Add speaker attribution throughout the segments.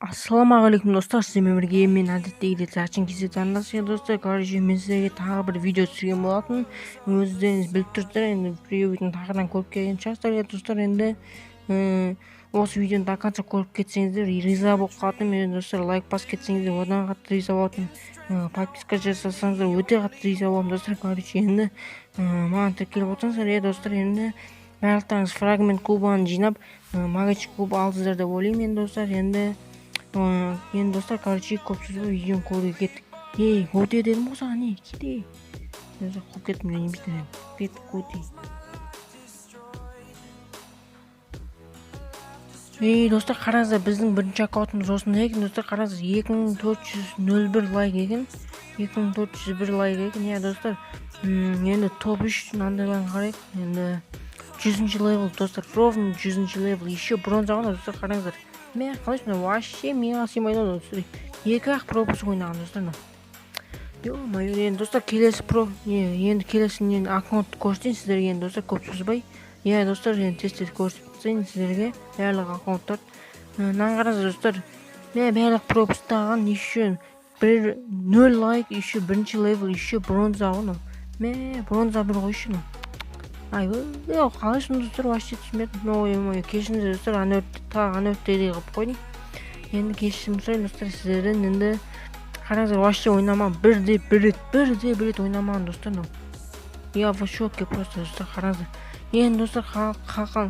Speaker 1: Ассалаумағалейкум, достар! Сіздермен бірге мен, әдеттегідей, Зәршін KZ арнасы. Достар, короче, мен сіздерге тағы бір видео түсірген болатын. Өздеріңіз біліп тұрсыздар, енді біреудің тағыдан көріп келген шығарсыздар. Иә, достар, енді осы видеоны до конца көріп кетсеңіздер, риза болып қалатынмын мен. Достар, лайк басып кетсеңіздер, одан қатты риза болатынмын. Подписка жасасаңыздар, өте қатты риза боламын. Достар, короче, енді маған тіркеліп отырсаңыздар. Иә, достар, енді барлықтарыңыз фрагмент кубаны жинап, магический куб алдыңыздар деп ойлаймын. Енді, достар, енді, достар, короче, көп созбай, видеоны көруге кеттік. Ей, өте дедім ғой саған, ей, кете. Қуып кеттім, ренжімейсіңдер енді. Кеттік, өте. Ей, достар, қараңыздар, біздің бірінші аккаунтымыз осындай екен. Достар, қараңыздар, 2401 лайк екен, 2401 лайк екен. Иә, достар, енді топ 3 мынандайларын қарайық. Енді 100-левел, достар, ровно 100-левел, еще бронза ғой. Достар, қараңыздар, мә, қалай сонда вообще миға сыймайды ғой. Достар, екі ақ пропуск ойнаған, достар, мынау. Ё-моё! Енді, достар, келесі про не, енді келесі не аккаунтты көрсетейін сіздерге. Енді, достар, көп созбай, иә, достар, енді тез тез көрсетіп тастайын сіздерге барлық аккаунттарды. Мынаны қараңыздар, достар, мә, барлық пропусктаған, еще бір нөл лайк, еще бірінші левел, еще бронза ғой мынау. Мә, бронза бір ғой еще мынау. Ай, қалай сонда, достар, вообще түсінбедім. Ой, ой, кешіріңіздер, достар, ана тағы ана қылып қойдым. Енді кешірім сұраймын, достар, сіздерден. Енді қараңыздар, вообще ойнамаған, бірде бір рет, бірде бір рет ойнамаған, достар, мынау. Я в шоке просто. Достар, қараңыздар. Енді, достар, қалған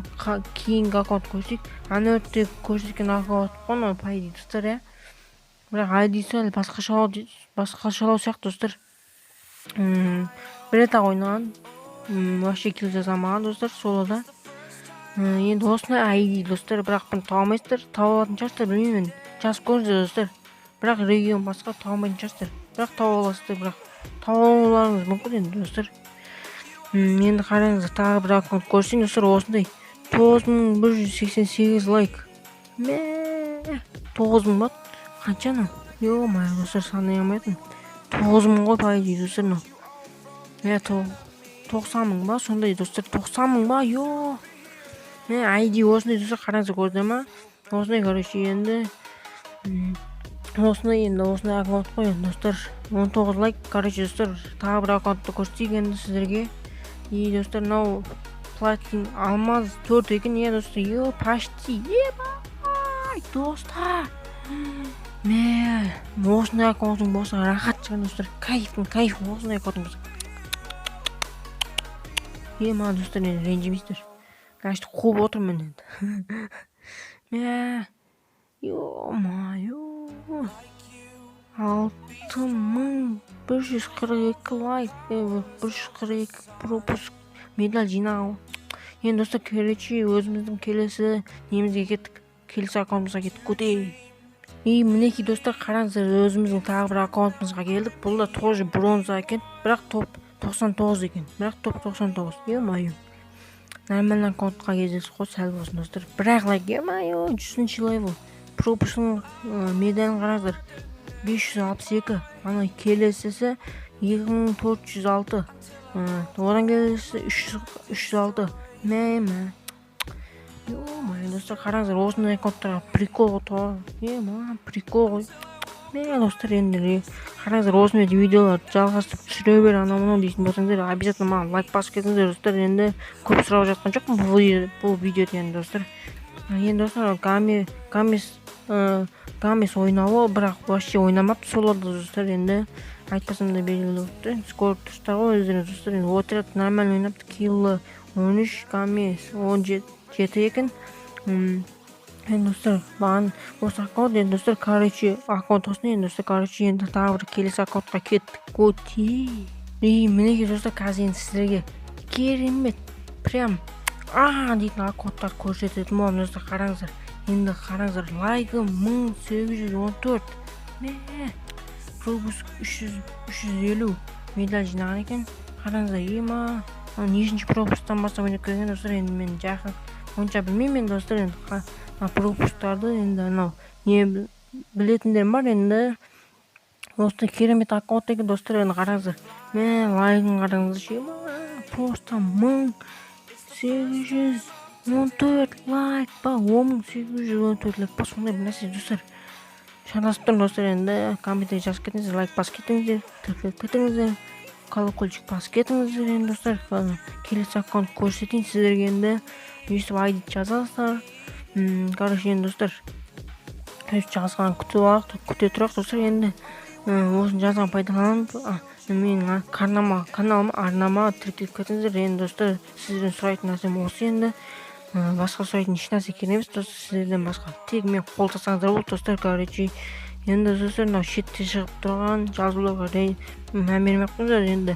Speaker 1: кейінгі аккаунт көрсек. Ана өртте көрсеткен аккаунт қой мынау, по идее, достар. Иә, бірақ айдисі әлі басқашалау сияқты, достар. Бір рет ақ ойнаған, вообще килл жасамаған, достар, солода. Енді осындай ID, достар, бірақ бұны таба алмайсыздар. Таба алатын шығарсыздар, білмеймін енді, жазып көріңіздер, достар. Бірақ регион басқа, таба алмайтын шығарсыздар, бірақ таба аласыздар, бірақ таба алуларыңыз мүмкін енді, достар. Енді қараңыздар, тағы бір аккаунт көрсетейін, достар. Осындай 9188 лайк. Мә, 9000 ба, қанша анау? Ё-моё, достар, санай алмайтынмын. 9000 ғой, по идее, достар, мынау. Иә, 90 000 ба, сондай, достар, 90 000 ба? Ё, мә, ID осындай, достар, қараңыздар, көрдіңдер ма? Осындай, короче, енді осындай, енді осындай аккаунт қой енді, достар. 19 лайк. Короче, достар, тағы бір аккаунтты көрсетейік енді сіздерге. И, достар, мынау платин алмаз 4 екен. Иә, достар, е, почти, ебай, достар, мә, осындай аккаунтың болса, рахат шығар, достар, кайф, кайф осындай аккаунтың болса. Е, маған, достар, енді ренжімейсіздер, конечно, қуып отырмын енді. Мә, ё-моё, 6142 лайк, 142 пропуск, медаль жинаған. Енді, достар, короче, өзіміздің келесі немізге кеттік, келесі аккаунтымызға кеттік. Өте. И мінекей, достар, қараңыздар, өзіміздің тағы бір аккаунтымызға келдік. Бұл да тоже бронза екен, бірақ топ 99 екен, бірақ топ 99. Ё-моё, нормальный аккаунтқа кездестік қой сәл болсын, достар. Бірақ лайк, ё-моё, 100-левел, пропускның медалін қараңыздар, 562. Ана келесісі 2406, одан келесісі 306. Мә, мә, ё-моё, достар, қараңыздар, осындай аккаунттарға прикол ғой, е, мә, прикол ғой. Мә, достар, енді қараңыздар, осындай видеоларды жалғастырып түсіре бер, анау мынау дейтін болсаңыздар, обязательно маған лайк басып кетіңіздер, достар. Енді көп сұрап жатқан жоқпын бұл видеода. Енді, достар, енді, достар, Гамес ойнауы, бірақ вообще ойнамапты соларда, достар. Енді айтпасам да белгілі болып тұр, енді көріп тұрсыздар ғой өздеріңіз, достар. Енді отряд нормально ойнапты, киллы 13, Гамес 17 екен. Енді, достар, маған осы аккаунт. Енді, достар, короче, аккаунт осындай. Енді, достар, короче, енді тағы бір келесі аккаунтқа кеттік. Өте. И мінекей, достар, қазір енді сіздерге керемет, прям а дейтін аккаунттар көрсететін боламын. Достар, қараңыздар, енді қараңыздар, лайкі 1814, мә, пропуск 350 медаль жинаған екен. Қараңыздар, ема, нешінші пропусктан бастап ойнап келген, достар? Енді мен жақын онша білмеймін енді, достар. Енді пропусктарды енді анау не білетіндер бар. Енді осындай керемет аккаунт екен, достар. Енді қараңыздар, мә, лайкын қараңыздаршы, ема, просто 1814 лайк па, 10814 лайк па, сондай бір нәрсе, достар. Шатасып тұрмын достар, енді комментарий жазып кетіңіздер, лайк басып кетіңіздер, тіркеліп кетіңіздер, колокольчик басып кетіңіздер. Енді достар, келесі аккаунт көрсетейін сіздерге. Енді өйстіп ID жазасыздар. Короче, енді достар, өйстіп жазғанын күтіп алайық, күте тұрайық достар. Енді осыны жазған пайдаланып, менің каналыма, арнама тіркеліп кетіңіздер. Енді достар, сіздерден сұрайтын нәрсем осы. Енді басқа сұрайтын ешнәрсе керек емес достар, сіздерден басқа. Тек мен қолдасаңыздар болды достар. Короче, енді достар, мынау шетте шығып тұрған жазуларға мән бермей ақ қойыңыздар. Енді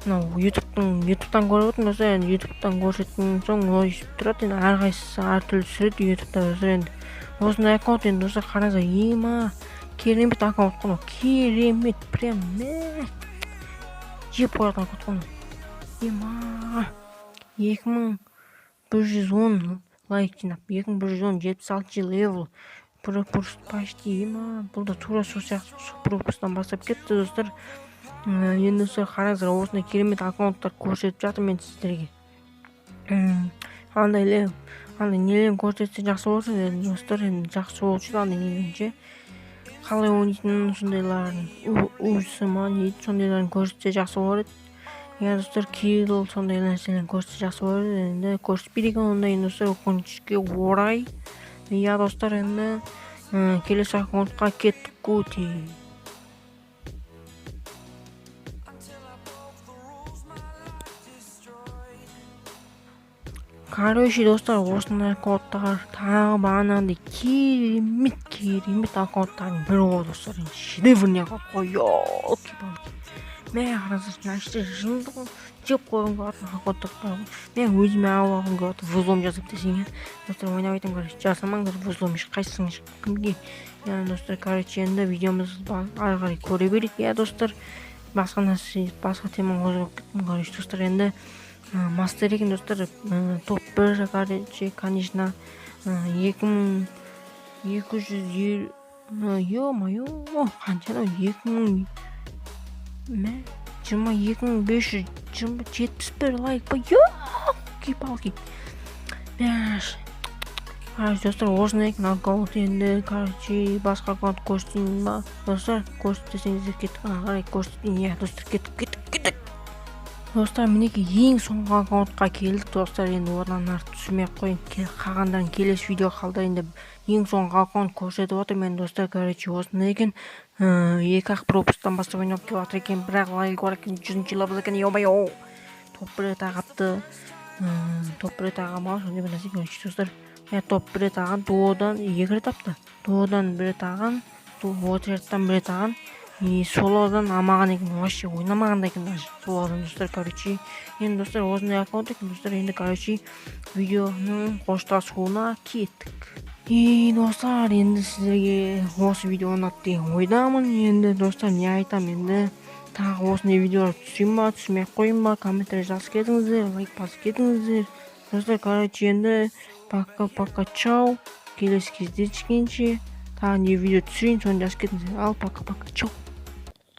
Speaker 1: мынау ютубтан көріп отырмын достар. Енді ютубтан көрсеткен соң олай өйстіп тұрады. Енді әрқайсысы әртүрлі түсіреді ютубта достар. Енді осындай аккаунт. Енді достар, қараңыздар, ема, керемет аккаунт қой мынау, керемет, прям мә, жеп қоятын аккаунт қой мынау. Ема, 2110 лайк жинап, 2110, 76 левел, пропуск почти. Ема, бұл да тура сол сияқты пропусктан бастап кетті достар. Енді достар, қараңыздар, осындай керемет аккаунттар көрсетіп жатырмын мен сіздерге. Андай андай нелерін көрсетсе жақсы болса енді достар, енді жақсы болушы еді. Андай нелерін ше, қалай ойнайтынын, сондайларын, усы ма не дейді, сондайларын көрсетсе жақсы болар еді. Иә достар, кирилл сондай нәрселерін көрсетсе жақсы болар еді. Енді көрсетпейді екен ондай достар, өкінішке орай. Иә достар, енді келесі аккаунтқа кеттік. Өте. Короче достар, осындай аккаунттар тағы бағанағындай керемет керемет аккаунттардың бірі ғой достар. Енді шедеврный аккаунт қой, елки палки. Мә, қараңыздар, мына жерде жынды ғой, жеп қойғым келіп аккаунттар бар ғой. Мен өзіме алып алғым келіп отыр, взлом жасап десең, иә достар, ойнап айтамын. Короче, жасамаңдар взлом ешқайсың ешкімге. Иә достар, короче, енді видеомызды ары қарай көре берейік. Иә достар, басқа нәрсе, басқа тема қозғап кеттім. Короче достар, енді мастер екен достар, топ 1, короче, конечно, 2250, ё-моё, қанша анау, 2000, мә, 22 571 лайк па, елки палки. Мәш, короче достар, осындай екен аккаунт. Енді короче, басқа аккаунт көрсетейін ба достар? Көрсетсеңіздер, кеттік ары қарай көрсетейін. Иә достар, кеттік, кеттік, кеттік достар. Мінекей, ең соңғы аккаунтқа келдік достар. Енді одан ары түсірмей ақ қояйын, қалғандарын келесі видеоға қалдырайын деп ең соңғы аккаунт көрсетіп отырмын енді достар. Короче, осындай екен. Екі ақ пропусктан бастап ойнап келіп жатыр екен, бірақ лайк бар екен, 100-левел екен. Ё-моё, топ бір рет ағапты, топ бір рет аған ба, сондай бір нәрсе. Короче достар, иә, топ бір рет аған, дуодан екі рет апты, дуодан бір рет аған, отрядтан бір рет аған и солодан алмаған екен, вообще ойнамаған да екен даже солодан достар. Короче, енді достар, осындай аккаунт екен достар. Енді короче, видеоның қоштасуына кеттік. И достар, енді сіздерге осы видео ұнады деген ойдамын. Енді достар, не айтамын, енді тағы осындай видеолар түсірейін ба, түсірмей ақ қояйын ба? Комментарий жазып кетіңіздер, лайк басып кетіңіздер достар. Короче, енді пока пока, чао, келесі кездескенше. Тағы не видео түсірейін, соны жазып кетіңіздер. Ал пока пока, чао.